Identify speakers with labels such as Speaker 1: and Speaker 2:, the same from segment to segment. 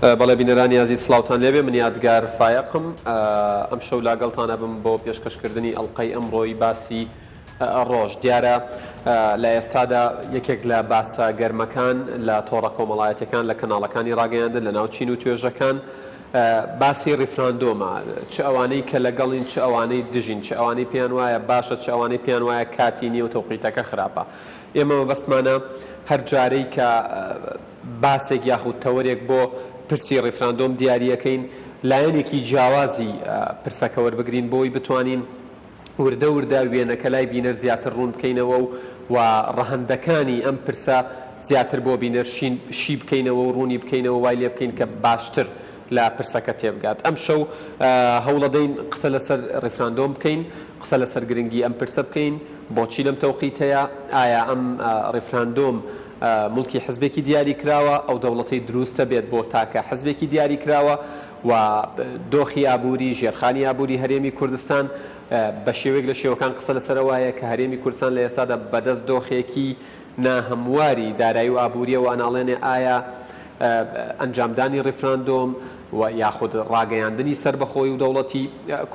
Speaker 1: بەڵێ بینەرانی ئازیز سڵاوتان لێبێ من یادگار فایەقم ئەمشەو لاگەڵتان ئەبم بۆ پێشکەشکردنی ئەڵقەی ئەمڕۆی باسی ڕۆژ. دیارە لە ئێستادا یەکێک لە باسە گەرمەکان لە تۆڕە کۆمەڵایەتیەکان لە کەناڵەکانی ڕاگەیاندن لە ناو چین و توێژەکان باسی ڕیفراندۆمە چ ئەوانەی کە لەگەڵین چ ئەوانەی دژین چ ئەوانەی پێیان وایە باشە چ ئەوانەی پێیان وایە کاتی نیە و تەوقیتەکە خراپە ئێمە مەبەستمانە هەر جارەی کە باسێک یاخود تەوەرێک بۆ پرسی ڕیفراندۆم دیاریەکەین لایەنێکی جیاوازی پرسەکە وەربگرین بۆی بتوانین وردە وردە وێنەکە لای بینەر زیاتر ڕوون بکەینەوە و و ڕەهەندەکانی ئەم پرسە زیاتر بۆ بینەر شین شی بکەینەوە و ڕوونی بکەینەوە وای لێ بکەین کە باشتر لە پرسەکە تێبگات. ئەمشەو هەوڵەدەین قسە لەسەر ڕیفراندۆم بکەین، قسە لەسەر گرنگی ئەم پرسە بکەین، بۆچی لەم تەوقیتەیە، ئایا ئەم ڕیفراندۆم موڵکی حزبێکی دیاری کراوە، ئەو دەوڵەتەی دروستە بێت بۆ تاکە حزبێکی دیاری کراوە و دۆخی ئابووری، ژێرخانی ئابووری هەرێمی کوردستان بە شێوەیەک لە شێوەکان قسە لەسەر ئەوەیە کە هەرێمی کوردستان لە ئێستادا بەدەست دۆخێکی ناهەمواری دارایی و ئابوورییەوە ئەناڵێنێ ئایا ئەنجامدانی ڕیفراندۆم و یاخود ڕاگەیاندنی سەربەخۆیی و دەوڵەتی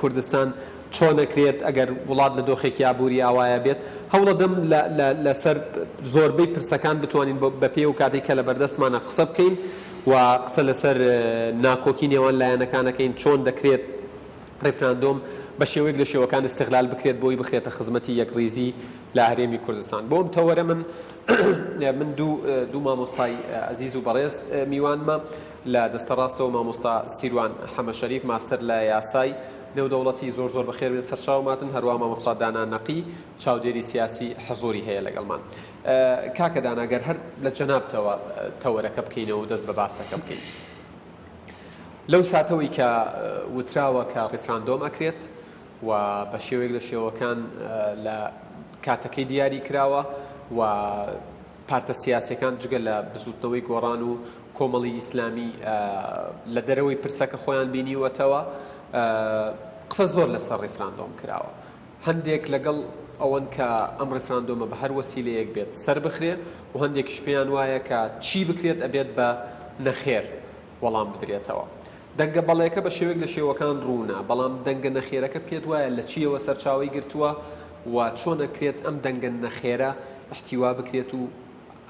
Speaker 1: کوردستان چۆن ئەکرێت ئەگەر وڵات لە دۆخێکی ئابووری ئاوایە بێت؟ هەوڵەدەم لەسەر زۆربەی پرسەکان بتوانین بەپێی ئەو کاتەی کە لەبەردەستمانە قسە بکەین و قسە لەسەر ناکۆکی نێوان لایەنەکان ئەکەین چۆن دەکرێت ڕیفراندۆم بە شێوەیەک لە شێوەکان ئیستغلال بکرێت بۆی بخرێتە خزمەتی یەکڕیزی لە هەرێمی کوردستان. بۆ ئەم تەوەرە من من دوو دوو مامۆستای ئەزیز و بەڕێز میوانمە لە دەستە ڕاستەوە مامۆستا سیروان حەمە شەریف ماستەر لە یاسای نێودەوڵەتی زۆر زۆر بەخێر بێن سەرچاوماتن هەروە مامۆستا دانا نەقی چاودێری سیاسی حزوری هەیە لەگەڵمان کاکە دانا گەر هەر لە جەنابتەوە تەوەرەکە بکەینەوە و دەست بە باسەکە بکەین لەو ساتەوەی کە وتراوە کە ڕیفراندۆم ئەکرێت و بە شێوەیەک لە شێوەکان لە کاتەکەی دیاری کراوە و پارتە سیاسەکان جگە لە بزوتنەوەی گۆڕان و کۆمەڵی ئیسلامی لە دەرەوەی پرسەکە خۆیان بینیوەتەوە قسە زۆر لەسەر ڕیفراندۆم کراوە هەندێک لەگەڵ ئەوەن کە ئەم ڕیفراندۆمە بە هەر وەسیلەیەک بێت سەر بخرێ و هەندێکیش پێیان وایە کە چی بکرێت ئەبێت بە نەخێر وەڵام بدرێتەوە. دەنگە بەڵێکە بە شێوەیەک لە شێوەکان ڕوونە، بەڵام دەنگە نەخێرەکە پێت وایە لە چییەوە سەرچاوەی گرتووە و چۆن ئەکرێت ئەم دەنگە نەخێرە ئیحتیوا بکرێت و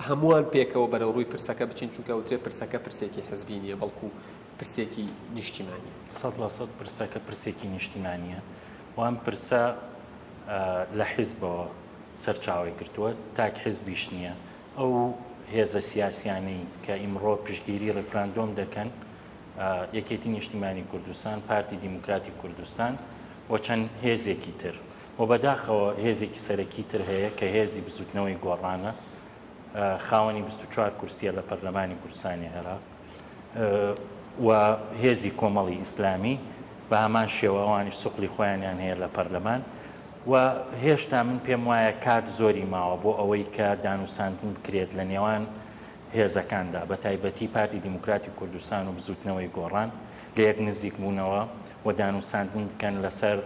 Speaker 1: هەمووان پێکەوە بەرەو ڕووی پرسەکە بچین، چونکە ئەوترێ پرسەکە پرسێکی حزبی نییە بەڵکو پرسێکی نیشتیمانییە.
Speaker 2: 100% پرسەکە پرسێکی نیشتیمانییە و ئەم پرسە لە حیزبەوە سەرچاوەی گرتووە، تاک حیزبیش نییە. ئەو هێزە سیاسیانەی کە ئیمڕۆ پشتگیری ڕیفراندۆم دەکەن، یەکێتی نیشتیمانی کوردستان، پارتی دیموکراتی کوردستان و چەند هێزێکی تر و بەداخەوە هێزێکی سەرەکی تر هەیە کە هێزی بزوتنەوەی گۆڕانە، خاوەنی 24 کورسیە لە پەرلەمانی کوردستانی عێراق و هێزی کۆمەڵی ئیسلامی بە هەمان شێوە ئەوانیش سوقلی خۆیانیان هەیە لە پەرلەمان و هێشتا من پێم وایە کات زۆری ماوە بۆ ئەوەی کە دانوساندن بکرێت لە نێوان هێزەکاندا بە تایبەتی پارتی دیموکراتی کوردستان و بزوتنەوەی گۆڕان لە یەک نزیک بوونەوە و دانوساندن بکەن لەسەر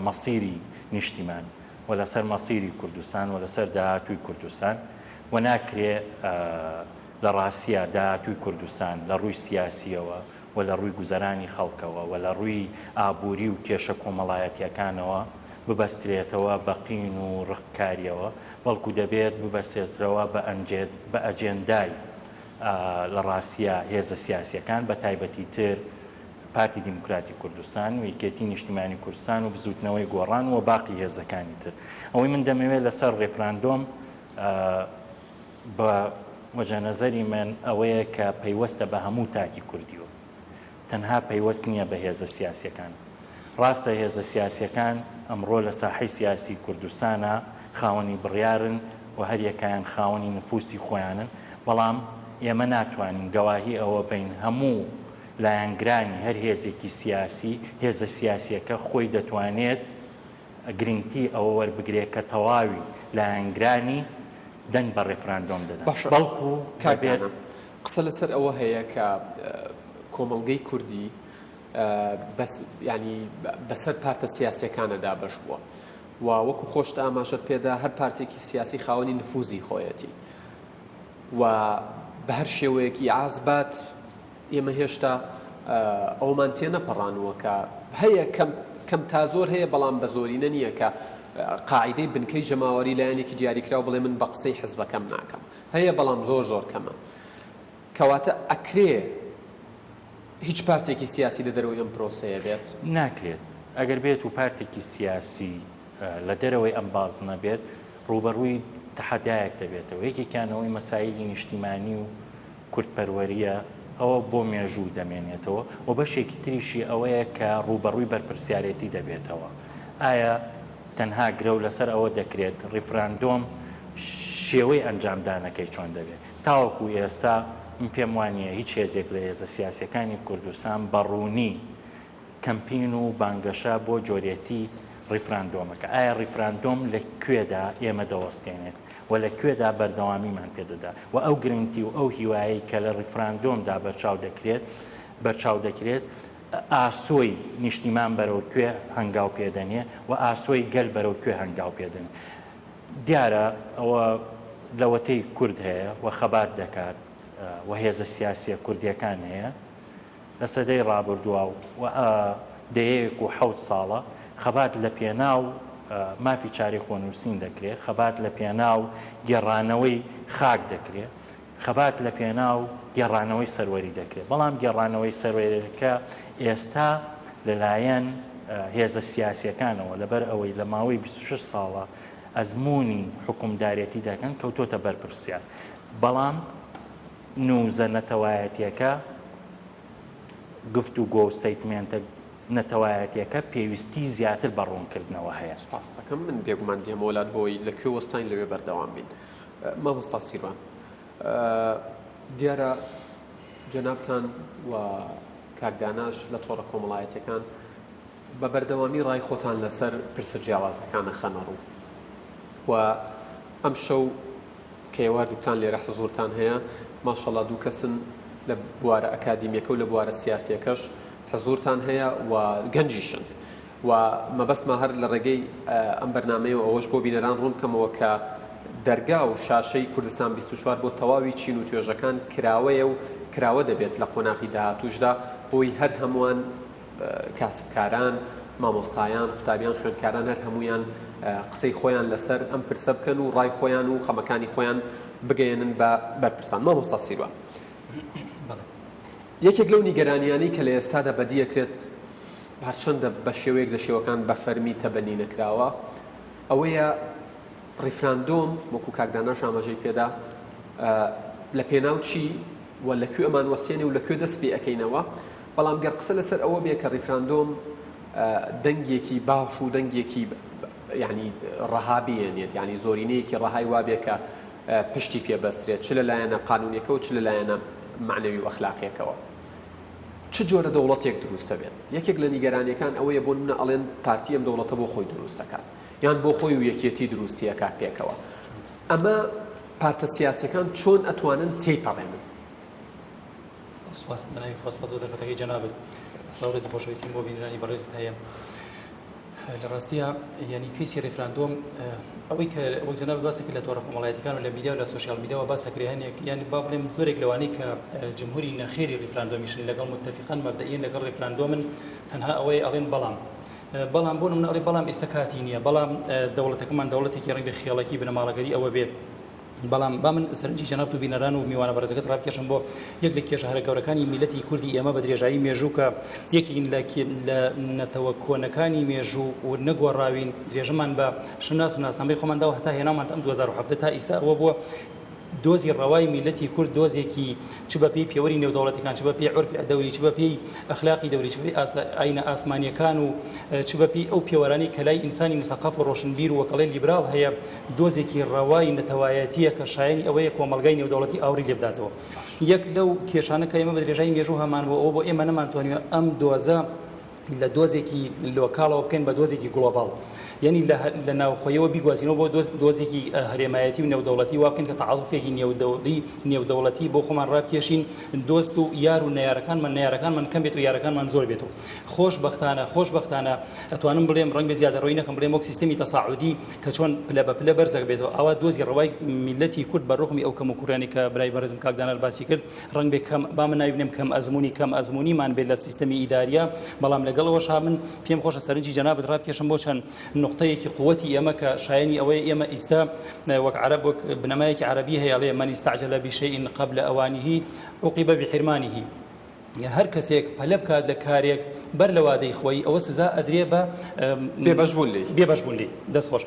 Speaker 2: مەسیری نیشتیمان و لەسەر مەسیری کوردستان و لەسەر داهاتووی کوردستان و ناکرێ لە ڕاستیا داهاتووی کوردستان لە ڕووی سیاسیەوە و لە ڕووی گوزەرانی خەڵکەوە و لە ڕووی ئابووری و کێشە کۆمەڵایەتیەکانەوە ببەسترێتەوە بە قین و ڕقکاریەوە بەڵکو دەبێت ببەسترێتەوە بە ئەجێندای لە ڕاستیا هێزە سیاسیەکان بە تایبەتی تر پارتی دیموکراتی کوردستان و یەکێتی نیشتیمانی کوردستان و بزوتنەوەی گۆڕان و باقی هێزەکانی تر. ئەوەی من دەمەوێت لەسەر ڕێفراندۆم بە وەجە نەزەری من ئەوەیە کە پەیوەستە بە هەموو تاکی کوردیەوە تەنها پەیوەست نییە بە هێزە سیاسیەکان. ڕاستە هێزە سیاسیەکان ئەمڕۆ لە ساحەی سیاسی کوردستانا خاوەنی بڕیارن و هەریەکەیان خاوەنی نفوسی خۆیانن، بەڵام ئێمە ناتوانین گەواهی ئەوە بەین هەموو لایەنگرانی هەر هێزێکی سیاسی، هێزە سیاسیەکە خۆی دەتوانێت گرنتی ئەوە وەربگرێت کە تەواوی لایەنگرانی دەنگ بە ڕێفراندۆم دەدەن،
Speaker 1: باشە
Speaker 2: بەڵکو
Speaker 1: کاک
Speaker 2: دەبێت.
Speaker 1: دانا قسە لەسەر ئەوە هەیە کە کۆمەڵگەی کوردی بەس یانی بەسەر پارتە سیاسیەکانە دابەش بووە و وەکو خۆشت ئاماژەت پێدا هەر پارتێکی سیاسی خاوەنی نفوزی خۆیەتی و بە هەر شێوەیەکی ئاز بات. ئێمە هێشتا ئەوەمان تێنەپەڕانووە کە هەیە کەم کەم تا زۆر هەیە بەڵام بە زۆرینە نییە کە قاعیدەی بنکەی جەماوەری لایەنێکی دیاریکراو بڵێ من بە قسەی حزبەکەم ناکەم هەیە بەڵام زۆر زۆر کەمە کەواتە ئەکرێ هیچ پارتێکی سیاسی لە دەرەوەی ئەم پرۆسەیە بێت؟
Speaker 2: ناکرێت. ئەگەر بێت و پارتێکی سیاسی لە دەرەوەی ئەم بازنە بێت، ڕووبەڕووی تەحەدایەک دەبێتەوە، یەکێکیان ئەوەی مەسایلی نیشتیمانی و کوردپەروەرییە، ئەوە بۆ مێژوو دەمێنێتەوە و بەشێکی تریشی ئەوەیە کە ڕووبەڕووی بەرپرسیارێتی دەبێتەوە. ئایا تەنها گرەو لەسەر ئەوە دەکرێت ڕیفراندۆم شێوەی ئەنجامدانەکەی چۆن دەبێت؟ تاوەکو ئێستا من پێم وانییە هیچ هێزێک لە هێزە سیاسییەکانی کوردستان بە ڕوونی کەمپین و بانگەشە بۆ جۆرێتی ڕیفراندۆمەکە، ئایا ڕیفراندۆم لە کوێدا ئێمە دەوەستێنێت و لە کوێدا بەردەوامیمان پێ دەدا و ئەو گرنتی و ئەو هیوایەی کە لە ڕیفراندۆمدا بەرچاو دەکرێت بەرچاو دەکرێت ئاسۆی نیشتیمان بەرەو کوێ هەنگاو پێ دەنێ و ئاسۆی گەل بەرەو کوێ هەنگاو پێ دەنێ. دیارە ئەوە لەوەتەی کورد هەیە و خەبات دەکات و هێزە سیاسیە کوردیەکان هەیە لە سەدەی ڕابردووە و دەیەیەک و حەوت ساڵە خەبات لە پێناو مافی چارەی خۆنووسین دەکرێت، خەبات لە پێناو گێڕانەوەی خاک دەکرێت، خەبات لە پێناو گێڕانەوەی سەروەری دەکرێت، بەڵام گێڕانەوەی سەروەریەکە ئێستا لەلایەن هێزە سیاسیەکانەوە لەبەر ئەوەی لە ماوەی 26 ساڵە ئەزموونی حکومدارێتی دەکەن کەوتۆتە بەر پرسیار، بەڵام نووزە نەتەوایەتیەکە گفتوگۆ و statement ە نەتەوایەتیەکە پێویستی زیاتر بە ڕوونکردنەوە هەیە.
Speaker 1: سپاست دەکەم. من بێگومان دێمەوە لات بۆی لە کوێ وەستاین لەوێ بەردەوام بین. مامۆستا سیروان دیارە جەنابتان و کاک داناش لە تۆڕە کۆمەڵایەتیەکان بە بەردەوامی ڕای خۆتان لەسەر پرسە جیاوازەکان ئەخەنە ڕوو و ئەمشەو کە ئێوە هەردووکتان لێرە حزوورتان هەیە، ماشەڵا دوو کەسن لە بوارە ئەکادیمیەکە و لە بوارە سیاسیەکەش حزوورتان هەیە و گەنجیشن و مەبەستمە هەر لە ڕێگەی ئەم بەرنامەیەوە ئەوەش بۆ بینەران ڕوون بکەمەوە کە دەرگا و شاشەی کوردستان 24 بۆ تەواوی چین و توێژەکان کراوەیە و کراوە دەبێت لە قۆناغی داهاتووشدا بۆی هەر هەمووان کاسبکاران، مامۆستایان، قوتابیان، خوێندکاران هەر هەموویان قسەی خۆیان لەسەر ئەم پرسە بکەن و ڕای خۆیان و خەمەکانی خۆیان بگەیەنن بە بەرپرسان. مامۆستا سیروان، یەکێک لەو نیگەرانیانەی کە لە ئێستادا بەدی ئەکرێت هەرچەندە بە شێوەیەک لە شێوەکان بە فەرمی تەبەنی نەکراوە ئەوەیە ڕیفراندۆم وەکو کاک داناش ئاماژەی پێدا لە پێناو چی و لە کوێ ئەمان وەستێنێ و لە کوێ دەست پێ ئەکەینەوە بەڵام گەر قسە لەسەر ئەوە بێ کە ڕیفراندۆم دەنگێکی باش و دەنگێکی یعنی ڕەها بێنێت یعنی زۆرینەیەکی ڕەهای وابێ کە پشتی پێ بەسترێت چ لە لایەنە قانونیەکەوە چ لە لایەنە مەعنەوی و ئەخلاقیەکەوە چ جۆرە دەوڵەتێک دروست دەبێت یەکێک لە نیگەرانیەکان ئەوەیە بۆ نمونە ئەڵێن پارتی ئەم دەوڵەتە بۆ خۆی دروست دەکات یان بۆ خۆی و یەکێتی دروستی ئەکات پێکەوە ئەمە پارتە سیاسیەکان چۆن ئەتوانن تێیپەڕێنن؟
Speaker 3: سپاس بەناوی خوا سپاس بۆ دەرفەتەکەی جەنابت سڵاو ڕێز و خۆشەویستیم بۆ بینەرانی بەڕێزت هەیە لە ڕاستیە یعنی کەیسی ڕیفراندۆم ئەوەی کە وەک جەنابت باسی کرد لە تۆڕە کۆمەڵایەتیەکان و لە میدیا و لە social media وە باس ئەکرێ هەنێک یعنی با بڵێم زۆرێک لەوانەی کە جمهوری نەخێری ڕیفراندۆمیشن لەگەڵ متفقان مەبدەئیەن لەگەڵ ڕیفراندۆمن تەنها ئەوەی ئەڵێن بەڵام بەڵام بۆ نمونە ئەڵێ بەڵام ئێستا کاتی نییە بەڵام دەوڵەتەکەمان دەوڵەتێکی ڕەنگە خێڵەکی بنەماڵەگەری ئەوە بێت بەڵام با من سەرنجی جەنابت و بینەران و میوانە بەڕێزەکەت ڕابکێشم بۆ یەک لە کێشە هەرە گەورەکانی میلەتی کوردی ئێمە بە درێژایی مێژوو کە یەکێکین لە لە نەتەوە کۆنەکانی مێژوو و نەگۆڕاوین درێژەمان بە شوناس و ناسنامەی خۆمان داوە هەتا هێنامان ئەم 2017 تا ئیستا ئەوە بووە دۆزی ڕەوای میللەتی کورد دۆزێکی چ بە پێی پێوەری نێودەوڵەتەکان چ بە پێی عورفی دەولی چ بە پێی ئەخلاقی دەولی چ بە پێی ئاینە ئاسمانیەکان و چ بە پێی ئەو پێوەرانەی کە لای ئینسانی موسەقەف و ڕۆشنبیر و وەکەڵێ لیبراڵ هەیە دۆزێکی ڕەوای نەتەوایەتیە کە شایەنی ئەوەیە کۆمەڵگای نێودەوڵەتی ئاوڕی لێ بداتەوە یەک لەو کێشانە کە ئێمە بە درێژایی مێژوو هەمان بوو ئەوە بۆ ئێمە نەمانتوانیوە ئەم دۆزە. لە دۆزێکی local ەوە بکەین بە دۆزێکی global یعنی لە ناوخۆیەوە بیگوازینەوە بۆ دۆزێکی هەرێمایەتی و نێودەوڵەتی وا بکەین کە تەعاتوفێکی نێودەوڵی نێودەوڵەتی بۆ خۆمان ڕابکێشین دۆست و یار و نەیارەکانمان نەیارەکانمان کەم بێت و یارەکانمان زۆر بێت و خۆشبەختانە خۆشبەختانە ئەتوانم بڵێم ڕەنگ بێ زیادەڕۆیی نەکەم بڵێم وەک سیستمی تەساعودی کە چۆن پلە بە پلە بەرزەک بێتەوە ئاوا دۆزی ڕەوای میللەتی کورد بە ڕوغمی ئەو کەموکوڕیانەی کە برای بەڕێزم کاک دانار باسی کرد ڕەنگ بێ کەم با من ناوی بنێم کەم ئەزموونی کەم ئەزموونیمان بێت لە سیستەمی ئیداریە بەڵام لەگەڵ ئەوەشا من پێم خۆشە سەرنجی جەنابت ڕابکێشم بۆ چەند نوقتەیەکی قوتی ئێمە کە شایەنی ئەوەیە ئێمە ئیستا وەک عەرەب وەک بنەمایەکی عەرەبی هەیە ئەڵێ من استعجل بشیء قبل اوانه عوقب بحرمانه هەر کەسێک پەلە بکات لە کارێک بەر لە وادەی خۆی ئەوە سزا ئەدرێ بە
Speaker 1: بێبەش بوون لێی.
Speaker 3: بێبەش بوون لێی. دەست خۆش.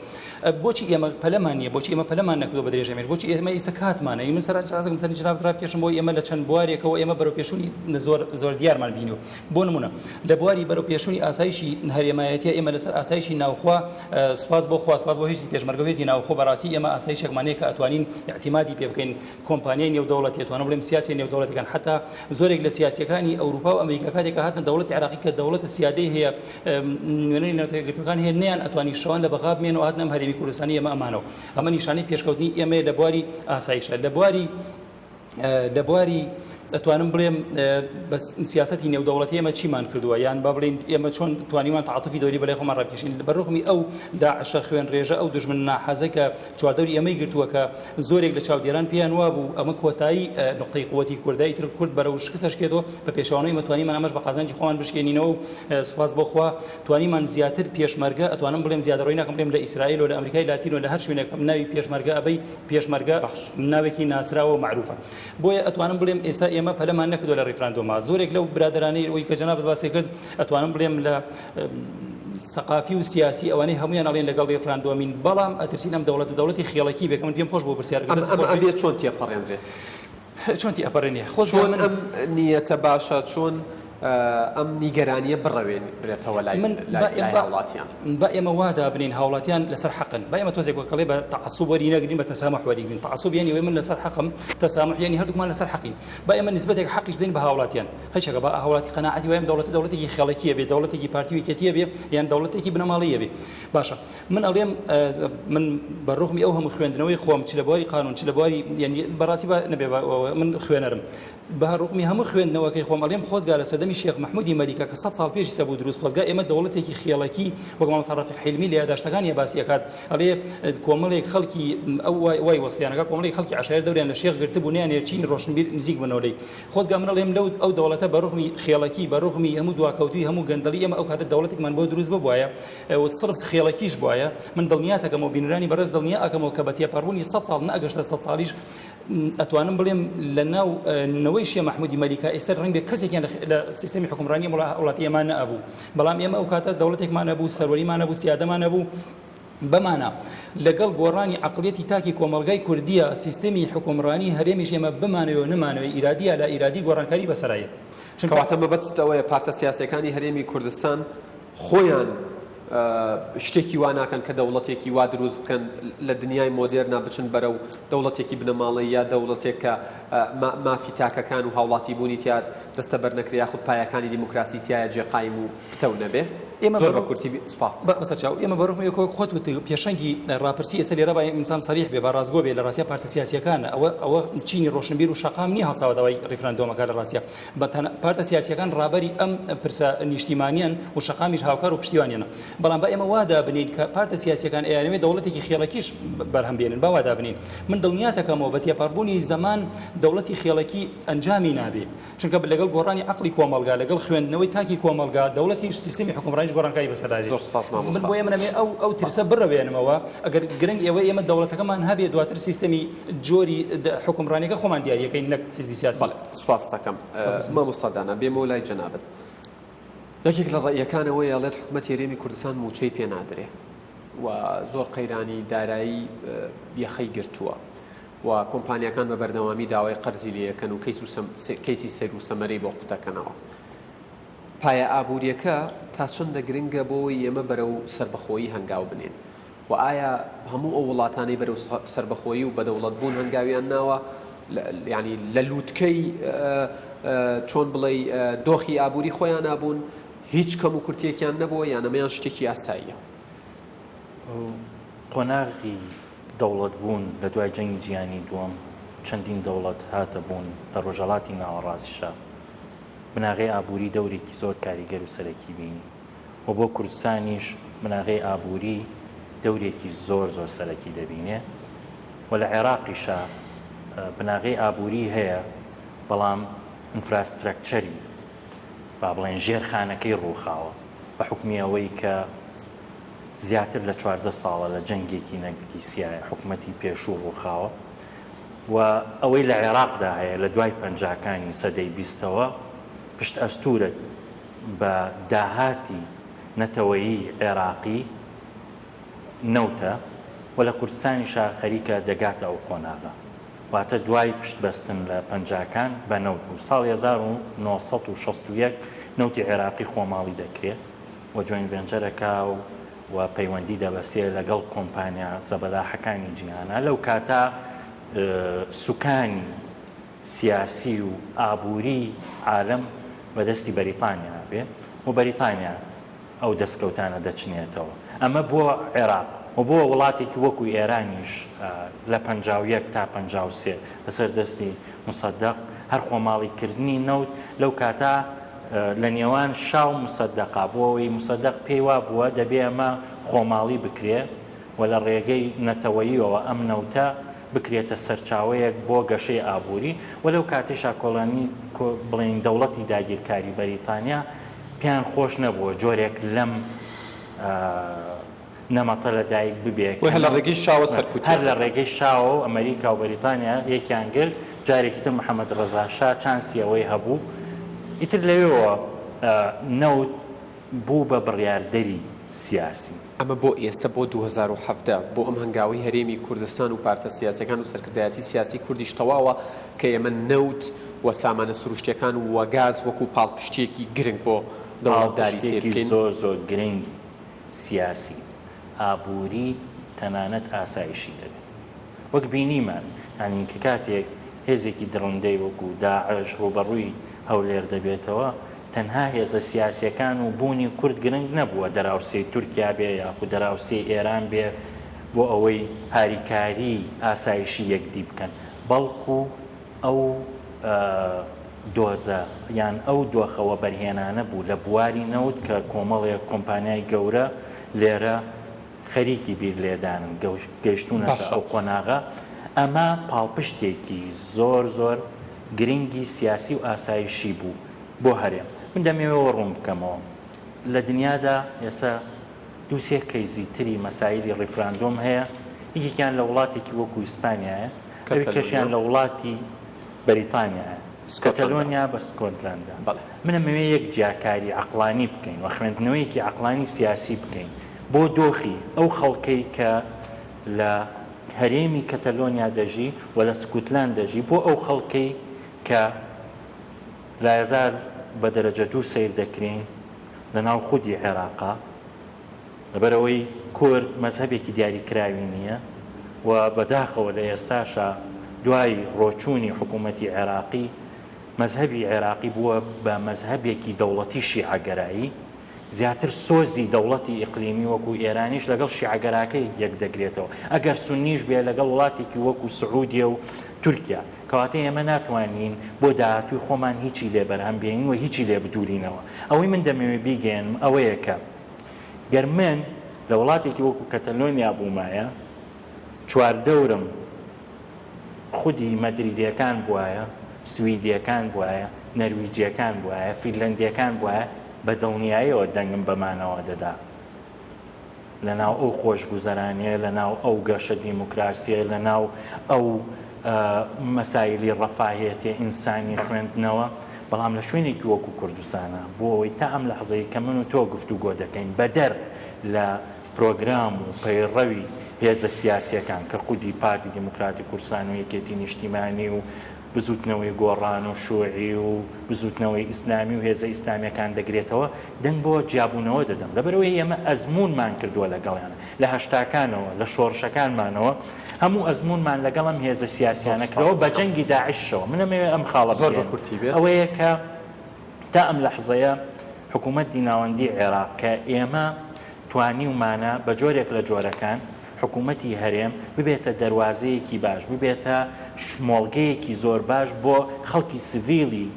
Speaker 3: بۆچی ئێمە پەلەمان نییە؟ بۆچی ئێمە پەلەمان نەکردووە بە درێژەی مێژوو؟ بۆچی ئێمە ئیستا کاتمانە؟ من سەرنج حەزەکەم سەرنجی جەنابت ڕابکێشم بۆی ئێمە لە چەند بوارێکەوە ئێمە بەرەوپێشوونی زۆر زۆر دیارمان بینیوە. بۆ نموونە لە بواری بەرەوپێشوونی ئاسایشی هەرێمایەتیە ئێمە لەسەر ئاسایشی ناوخوا سوپاس بۆ خوا سوپاس بۆ هێزی پێشمەرگە و هێزی ناوخۆ بەڕاستی ئێمە ئاسایشێکمان هەیە کە ئەتوانین ئیعتیمادی پێ بکەین کۆمپانیای نێودەوڵەتی ئەتوانم بڵێم سیاسیە نێودەوڵەتیەکان حەتا زۆرێک لە سیاسیەکانی ئەوروپا و ئەمریکا کاتێک کە هاتنە دەوڵەتی عێراقی کە دەوڵەتە سیادەی هەیە نوێنەری نەتەوە یەکگرتووەکان هەیە نەیان ئەتوانی شەوان لە بەغا بمێنەوە هاتنە ئەم هەرێمی کوردستانی ئێمە ئەمانەوە ئەمە نیشانەی پێشکەوتنی ئێمەیە لە بواری ئاسایشە لە بواری لە بواری ئەتوانم بڵێم بە سیاسەتی نێودەوڵەتی ئێمە چیمان کردووە یان با بڵێین ئێمە چۆن توانیمان تەعاتوفی دەوری بەلای خۆمان ڕابکێشین بە ڕوغمی ئەو داعشە خوێن ڕێژە ئەو دوژمن ناحەزە کە چواردەوری ئێمەی گرتووە کە زۆرێک لە چاودێران پێیان وابوو ئەمە کۆتایی نوقتەی قوتی کوردە ئیتر کورد بەرەو شکست ئەشکێتەوە بە پێچەوانەوە ئێمە توانیمان ئەمەش بە قازانجی خۆمان بشکێنینەوە و سوپاس بۆ خوا توانیمان زیاتر پێشمەرگە ئەتوانم بڵێم زیادەڕۆی ناکەم بڵێم لە ئیسرائیل و لە ئەمریکای لاتین و لە هەر شوێنێک ناوی پێشمەرگە ئەبەی پێشمەرگە ناوێکی ناسراوە و مەعروفە بۆیە ئەتوانم بڵێم ئێستا ئێمە پەلەمان نەکردووە لە ڕیفراندۆما زۆرێک لەو برادەرانەی ئەوی کە جەنابت باسی کرد ئەتوانم بڵێم لە سەقافی و سیاسی ئەوانەی هەمویان ئەڵێن لەگەڵ ڕیفراندۆمین بەڵام ئەترسین ئەم دەوڵەتە دەوڵەتی خێڵەکی بێ کە من پێم خۆش بۆ پرسیارەکە
Speaker 1: دەست خۆش بێ چۆن تێپەڕێنرێت؟
Speaker 3: چۆن تێئەپەڕێنێ
Speaker 1: خۆش چۆن ئەم نیەتە باشە چۆن ئەم نیگەرانیە بڕەوێنرێتەوە لای من لای هاوڵاتیان؟
Speaker 3: با ئێمە وا دابنێین هاوڵاتیان لەسەر حەقن با ئێمە تۆزێک وەک ئەڵێ بە تەعەسوب وەری نەگرین بە تەسامح وەریگرین تەعەسوب یانی ئەوەی من لەسەر حەقم تەسامح یانی هەردووکمان لەسەر حەقین با ئێمە نیسبەتێک حەقیش بدەین بە هاوڵاتیان قەیچەکە با هاوڵاتی قەناعەتی وایە ئەم دەوڵەتە دەوڵەتێکی خێڵەکیە بێ دەوڵەتێکی پارتی و یەکێتیە بێ یان دەوڵەتێکی بنەماڵەیە بێ باشە من ئەڵێم من بە ڕوغمی ئەو هەموو خوێندنەوەی خۆم چ لە بواری قانون چ لە بواری یعنی بەڕاستی با نەبێ من خوێنەرم بە ڕوغمی هەموو خوێندنەوەکەی خۆم ئەڵێم خۆزگا لە سەردەمی شێخ مەحمودی مەلیکە کە سەد ساڵ پێش ئیستا بوو دروست خۆزگا ئێمە دەوڵەتێکی خێڵەکی وەک مامۆستا ڕەفیق حیلمی لە یاداشتەکانیا باسی ئەکات ئەڵێ کۆمەڵێک خەڵکی ئەو وای وەسفیان ئەکات کۆمەڵێک خەڵکی عەشایەر دەوریان لە شێخ گرتبوو نەیانەوێت چینی ڕۆشنبیر نزیک بنەوە لێی خۆزگا من ئەڵێم لەو ئەو دەوڵەتە بە ڕوغمی خێڵەکی بە ڕوغمی هەموو دواکەوتووی هەموو گەندەڵی ئێمە ئەو کاتە دەوڵەتێکمان بۆ دروست ببوایە و سڕف خێڵەکیش بوایە من دڵنیاتەکەمەوە بینەرانی بەڕێز دڵنیا ئەکەمەوە کە بە تێپەڕبوونی سەد ساڵ نەئەگەشتە سەد ساڵیش ئەتوانم بڵێم لە ناو نەوەی شێ مەحمودی مەلیکا ئێستا ڕەنگ بێ کەسێکیان لە سیستەمی حوکمڕانی وڵاتی ئێمە نەئەبوو بەڵام ئێمە ئەو کاتە دەوڵەتێکمان هەبوو سەروەریمان هەبوو سیادەمان هەبوو بەمانە لەگەڵ گۆڕانی عەقڵیەتی تاکی کۆمەڵگای کوردیە سیستەمی حوکمڕانی هەرێمیش ئێمە بمانەوێ و نەمانەوێ ئیرادی یا لائیرادی گۆڕانکاری بەسەرا یەت
Speaker 1: چونکە کەواتە مەبەستت ئەوەیە پارتە سیاسیەکانی هەرێمی کوردستان خۆیان شتێکی وا ناکەن کە دەوڵەتێکی وا دروست بکەن لە دنیای مۆدێرنا بچن بەرەو دەوڵەتێکی بنەماڵەی یا دەوڵەتێک کە مافی تاکەکان و هاوڵاتیبوونی تیا دەستەبەر نەکرێ یاخود پایەکانی دیموکراسی تیایا جێ قایم و پتەو نەبێ؟
Speaker 3: ئێمە
Speaker 1: زۆر بە کورتی سوپاست دەکەم.
Speaker 3: بەسەر چاو. ئێمە بە ڕوغمی ئەوەی خۆت وتت پێشەنگی ڕاپرسی ئێستا لێرە با ئینسان سەریح بێ با ڕاستگۆ بێ لە ڕاستیا پارتە سیاسیەکانە ئەوە ئەوە چینی ڕۆشنبیر و شەقام نییە هەڵساوە داوای ڕیفراندۆمەکە لە ڕاستیا بە تەنە پارتە سیاسیەکان ڕابەری ئەم پرسە نیشتیمانیەن و شەقامیش هاوکار و پشتیوانیانە بەڵام با ئێمە وا دابنێین کە پارتە سیاسیەکان ئەیانەوێ دەوڵەتێکی خێڵەکیش بەرهەم بێنن با وا دابنێین من دڵنیاتەکەمەوە بە تێپەڕبوونی زەمان دەوڵەتی خێڵەکی ئەنجامی نابێ چونکە لەگەڵ گۆڕانی عەقڵی کۆمەڵگا، لەگەڵ خوێندنەوەی تاکی کۆمەڵگا، دەوڵەتیش سیستەمی حوکمڕانیش گۆڕانکاری بەسەردا دێت.
Speaker 1: زۆر سوپاس
Speaker 3: من مامۆستا. بۆیە من ئەمەوێ ئەو ئەو ترسە بڕەوێنمەوە، ئەگەر گرنگ ئێوە ئێمە دەوڵەتەکەمان هەبێ دواتر سیستەمی جۆری حوکمڕانیەکە خۆمان دیاریەکەین نەک حیزبی سیاسی.
Speaker 1: بەڵێ سوپاست دەکەم. مامۆستا دانا بێمەوە لای جەنابت. یەکێک لە ڕەئیەکان ئەوەیە ئەڵێت حکومەتی هەرێمی کوردستان مووچەی پێ نادرێ و زۆر قەیرانی دارایی یەخەی گرتووە. و کۆمپانیاکان بە بەردەوامی داوای قەرزی لێ ئەکەن و کەیسی سەیر و سەمەرەی بۆ قوتەکەنەوە. پایە ئابووریەکە تا چەندە گرنگە بۆ ئەوەی ئێمە بەرەو سەربەخۆیی هەنگاو بنێین؟ و ئایا هەموو ئەو وڵاتانەی بەرەو سەربەخۆیی و بەدەوڵەت بوون هەنگاویان ناوە یانی لە لووتکەی چۆن بڵێی دۆخی ئابووری خۆیانا بوون؟ هیچ کەم و کورتیەکیان نەبووە یان ئەمەیان شتێکی ئاساییە؟
Speaker 2: قۆناغی دەوڵەت بوون لە دوای جەنگی جیهانی دووەم چەندین دەوڵەت هاتە بوون لە ڕۆژهەڵاتی ناوەڕاستیشا بناغەی ئابووری دەورێکی زۆر کاریگەر و سەرەکی بینی و بۆ کوردستانیش بناغەی ئابووری دەورێکی زۆر زۆر سەرەکی دەبینێ و لە عێراقیشا بناغەی ئابووری هەیە بەڵام infrastructure ی با بڵێن ژێرخانەکەی ڕووخاوە بە حوکمی ئەوەی کە زیاتر لە 14 ساڵە لە جەنگێکی نەگریسیایە حکومەتی پێشوو ڕووخاوە و ئەوەی لە عێراقدا هەیە لە دوای پەنجاکانی سەدەی بیستەوە پشت ئەستوورە بە داهاتی نەتەوەیی عێراقی نەوتە و لە کوردستانیشا خەریکە دەگاتە ئەو قۆناغە. واتە دوای پشت بەستن لە پەنجاکان بە نەوت بوو. ساڵی 1961 نەوتی عێراقی خۆماڵی دەکرێ و joint venture ئەکا و و پەیوەندی دەبەسێ لەگەڵ کۆمپانیا زەبەلاحەکانی جیهانا. لەو کاتە سوکانی سیاسی و ئابووری عالەم بە دەستی بەریتانیا بێ و بەریتانیا ئەو دەستکەوتانە دەچنێتەوە. ئەمە بۆ عێراق و بۆ وڵاتێکی وەکو ئێرانیش لە 51 تا 53 لەسەر دەستی موسەدەق هەر خۆماڵیکردنی نەوت لەو کاتە لە نێوان شا و موسەدەقا بۆ ئەوەی موسەدەق پێی وابووە دەبێ ئەمە خۆماڵی بکرێ و لە ڕێگەی نەتەوەییەوە ئەم نەوتە بکرێتە سەرچاوەیەک بۆ گەشەی ئابووری و لەو کاتەیشا کۆڵۆنی بڵێین دەوڵەتی داگیرکاری بەریتانیا پێیان خۆش نەبووە جۆرێک لەم نەمەتە لە دایک ببێ
Speaker 1: بۆیە هەر لە ڕێگەی شاوە سەرکوتیان
Speaker 2: هەر لە ڕێگەی شاوە و ئەمەریکا و بەریتانیا یەکیان گرت جارێکی تر محەمەد ڕەزا شا چانسی ئەوەی هەبوو ئیتر لەوێوە نەوت بوو بە بڕیاردەری سیاسی.
Speaker 1: ئەمە بۆ ئێستە بۆ 2017 بۆ ئەم هەنگاوەی هەرێمی کوردستان و پارتە سیاسیەکان و سەرکردایەتی سیاسی کوردیش تەواوە کە ئێمە نەوت و سامانە سروشتیەکان و گاز وەکو پاڵپشتیەکی گرنگ بۆ دەوڵەتداری سەیر
Speaker 2: پاڵپشتێکی
Speaker 1: بکەین.
Speaker 2: زۆر زۆر گرنگی سیاسی، ئابووری، تەنانەت ئاسایشی دەبێت. وەک بینیمان یانی کە کاتێک هێزێکی دڕندەی وەکو داعش ڕووبەڕووی هەولێر دەبێتەوە، تەنها هێزە سیاسیەکان و بوونی کورد گرنگ نەبووە دەراوسێی تورکیا بێ یاخود دەراوسێی ئێران بێ بۆ ئەوەی هاریکاری ئاسایشی یەکدی بکەن بەڵکو ئەو دۆزە یان ئەو دۆخە وەبەرهێنانە بوو لە بواری نەوت کە کۆمەڵێک کۆمپانیای گەورە لێرە خەریکی بیر لێدانن گەیشتوونەتە
Speaker 1: باشە.
Speaker 2: ئەو قۆناغە، ئەمە پاڵپشتێکی زۆر زۆر گرنگی سیاسی و ئاسایشی بوو بۆ هەرێم. من دەمەوێ ئەوە ڕوون بکەمەوە لە دنیادا ئێستا دوو سێ کەیسی تری مەسایلی ڕیفراندۆم هەیە، یەکێکیان لە وڵاتێکی وەکو ئیسپانیایە، ئەوی کەشیان
Speaker 1: کەتەلۆنیا.
Speaker 2: لە وڵاتی بەریتانیایە،
Speaker 1: سکۆتلەندا.
Speaker 2: کەتەلۆنیا بە سکۆتلەندا.
Speaker 1: بەڵێ.
Speaker 2: من ئەمەوێ یەک جیاکاری عەقڵانی بکەین و خوێندنەوەیەکی عەقڵانی سیاسی بکەین بۆ دۆخی ئەو خەڵکەی کە لە هەرێمی کەتەلۆنیا دەژی و لە سکوتلاند دەژی، بۆ ئەو خەڵکەی کە لایەزار بە دەرەجە دوو سەیر دەکرێین لە ناو خودی عێراقا، لەبەرئەوەی کورد مەزهەبێکی دیاریکراوی نییە و بەداخەوە لە ئێستاشا دوای ڕۆچوونی حکوومەتی عێراقی مەزهەبی عێراقی بووە بە مەزهەبێکی دەوڵەتی شیعەگەرایی، زیاتر سۆزی دەوڵەتی ئیقلیمی وەکو ئێرانیش لەگەڵ شیعەگەراکەی یەکدەگرێتەوە، ئەگەر سوننیش بێ لەگەڵ وڵاتێکی وەکو سعودیە و تورکیا، کەواتە ئێمە ناتوانین بۆ داهاتووی خۆمان هیچی لێ بەرهەم بێنین و هیچی لێ بدوورینەوە. ئەوەی من دەمەوێ بیگەیەنم ئەوەیە کە گەر من لە وڵاتێکی وەکو کەتەلۆنیا بوومایە، چواردەورم خودی مەدریدیەکان بوایە، سویدیەکان بوایە، نەرویجیەکان بوایە، فینلەندیەکان بوایە، بە دڵنیایەوە دەنگم بەمانەوە دەدا. لە ناو ئەو خۆشگوزەرانیە، لە ناو ئەو گەشە دیموکراسیە، لە ناو ئەو مەسایلی ڕەفاهیەتێ ئینسانی خوێندنەوە، بەڵام لە شوێنێکی وەکو کوردستانە، بۆ ئەوەی تا ئەم لەحزەی کە من و تۆ گفتوگۆ دەکەین، بەدەر لە پرۆگرام و پەیڕەوی هێزە سیاسییەکان کە خودی پارتی دیموکراتی کوردستان و یەکێتی نیشتیمانی و بزووتنەوەی گۆڕان و شوعی و بزووتنەوەی ئیسلامی و هێزە ئیسلامییەکان دەگرێتەوە، دەنگ بۆ جیابوونەوە دەدەم. لەبەرئەوەی ئێمە ئەزموونمان کردووە لەگەڵیان لە هەشتاکانەوە، لە شۆڕشەکانمانەوە هەموو ئەزموونمان لەگەڵ ئەم هێزە
Speaker 1: زۆر
Speaker 2: سیاسییانە کردەوە
Speaker 1: سوپاست
Speaker 2: بە
Speaker 1: دەکەم.
Speaker 2: جەنگی داعششەوە. من ئەمەوێ ئەم خاڵە
Speaker 1: زۆر بە
Speaker 2: بگەیەنم.
Speaker 1: کورتی بێت.
Speaker 2: ئەوەیە کە تا ئەم لەحزەیە. حکوومەتی ناوەندی عێراق کە ئێمە توانیومانە بە جۆرێک لە جۆرەکان حکوومەتی هەرێم ببێتە دەروازەیەکی باش، ببێتە شمۆڵگەیەکی زۆر باش بۆ خەڵکی سڤیلی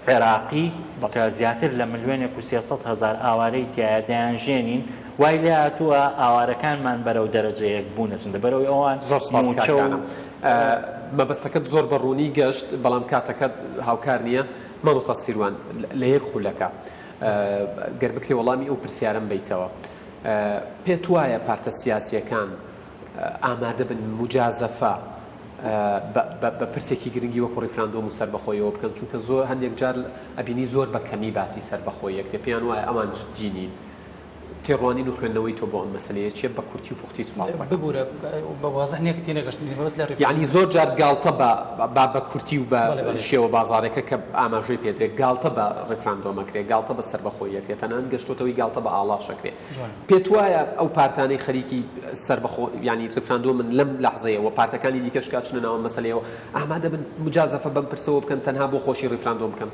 Speaker 2: عێراقی کە زیاتر لە ملیۆنێک و 300 هەزار ئاوارەی تیایە دەیانژێنین، وای لێهاتووە ئاوارەکانمان بەرەو دەرەجە یەک بوون ئەچن لەبەرئەوەی ئەوان
Speaker 1: زۆر سپاس کاک
Speaker 2: مووچە و
Speaker 1: دانا. مەبەستەکەت زۆر بە ڕوونی گەشت، بەڵام کاتەکەت هاوکار نییە. مامۆستا سیروان لە یەک خولەکا گەر بکرێ وەڵامی ئەو پرسیارەم بەیتەوە. پێت وایە پارتە سیاسییەکان ئامادە بن موجازەفە بە پرسێکی گرنگی وەکو ڕیفراندۆم و سەربەخۆیەوە بکەن؟ چونکە زۆر هەندێک جار ئەبینی زۆر بە کەمی باسی سەربەخۆیی ئەکرێ، پێیان وایە ئەوان جدی نین. تێڕوانین و خوێندنەوەی تۆ بۆ ئەم مەسەلەیە چیە؟ بە کورتی و پوختی سوپاست دەکەم.
Speaker 3: ببورە بە وازح نیە تێنەگەشتم مەبەست لە ڕیفراندۆم.
Speaker 1: یەعنی زۆر جار گاڵتە بە با بە کورتی و بە
Speaker 3: بەڵێ بەڵێ.
Speaker 1: شێوە بازاڕێکە کە ئاماژەی پێ درێ گاڵتە بە ڕیفراندۆم ئەکرێ گاڵتە بە سەربەخۆیی ئەکرێ تەنانەت گەشتۆتەوەی گاڵتە بە ئاڵاش ئەکرێ
Speaker 3: جوانە.
Speaker 1: پێت وایە ئەو پارتانەی خەریکی سەربەخۆ یانی ڕیفراندۆمن لەم لەحزەیە و پارتەکانی دیکەش کە ئەچنە ناو ئەم مەسەلەیەوە ئامادە بن موجازەفە بەم پرسەوە بکەن تەنها بۆ خۆشی ڕیفراندۆم بکەن؟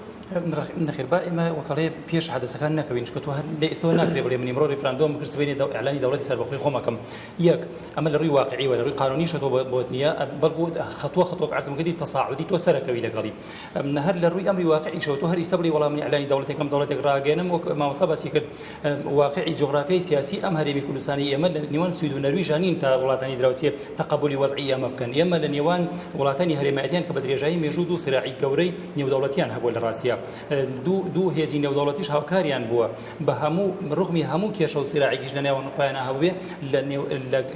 Speaker 3: نەخێر با ئێمە وەکەڵێ پێش حەدەسەکان نەکەوین چونکە تۆ هەر لە ئێستەوە ناکرێ بڵێ من ئیمڕۆ ڕیفراندۆم بکرد سبەینێ ئیعلانی دەوڵەتی سەربەخۆی خۆم ئەکەم یەک ئەمە لە ڕووی واقعیوە لە ڕووی قانونیشە تۆ بۆت نییە بەڵکو خەتوە خەتوە عەرزم کردی تەساعودی تۆ سەرەکەوی لەگەڵی هەر لە ڕووی ئەمری واقعیشەوە تۆ هەر ئیستا بڵێ وەڵام من ئیعلانی دەوڵەتێکم دەوڵەتێک ڕاگەیەنم وەک مامۆستا باسی کرد واقعی جوغرافیای سیاسی ئەم هەرێمی کوردستانی ئێمە لە نێوان سوید و نەرویژا نین تا وڵاتانی دراوسێ تەقەبولی وەزعی ئێمە بکەن ئێمە لە نێوان وڵاتانی هەرێمایەتیان کە بە درێژایی مێژوو دوو سراعی گەورەی نێودەوڵەتیان هەبووە لە ڕاستیا دوو دوو هێزی نێودەوڵەتیش هاوکاریان بووە بە هەموو ڕغمی هەموو کێشە و سراعێکیش لە نێوان خۆیان هەبووێ لە نێو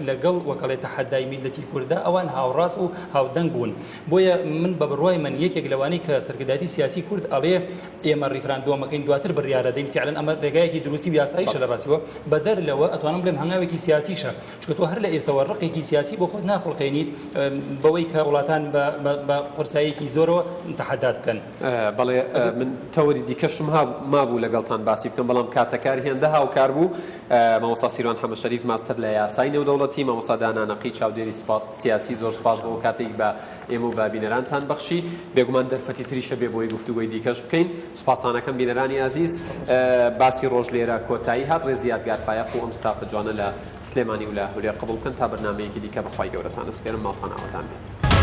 Speaker 3: لەگەڵ وەکەڵێ تەحەدای میللەتی کوردە ئەوان هاوڕاست و هاودەنگ بوون بۆیە من بە بڕوای من یەکێک لەوانەی کە سەرکردایەتی سیاسی کورد ئەڵێ ئێمە ڕیفراندۆمەکەین دواتر بڕیارەدەین فعلەن ئەمە ڕێگایەکی دروستی و یاساییشە لە ڕاستیەوە بەدەر لەوە ئەتوانم بڵێم هەنگاوێکی سیاسیشە چونکە تۆ هەر لە ئێستەوە ڕقێکی سیاسی بۆ خۆت ناخوڵقێنیت بەوەی کە وڵاتان بە قورساییەکی زۆرەوە تەحەدات بکەن.
Speaker 1: بەڵێ من تەوەری دیکەشم مابوو لەگەڵتان باسی بکەم بەڵام کاتەکار هێندە هاوکار بوو. مامۆستا سیروان حەمەشەریف ماستەر لە یاسای نێودەوڵەتی، مامۆستا دانا نەقی چاودێری سیاسی زۆر سوپاس بۆ ئەو کاتەی بە ئێمە و بە بینەرانتان بەخشی. بێگومان دەرفەتی تریشە بێ بۆی گفتوگۆی دیکەش بکەین. سوپاستان ئەکەم بینەرانی ئازیز. باسی ڕۆژ لێرە کۆتایی هات. ڕێزی یادگار فایەق و ئەم ستافە جوانە لە سلێمانی و لە هەولێر قبوڵ بکەن تا بەرنامەیەکی دیکە بە خوای گەورەتان ئەسپێرم ماڵتان ئاوەدان بێت.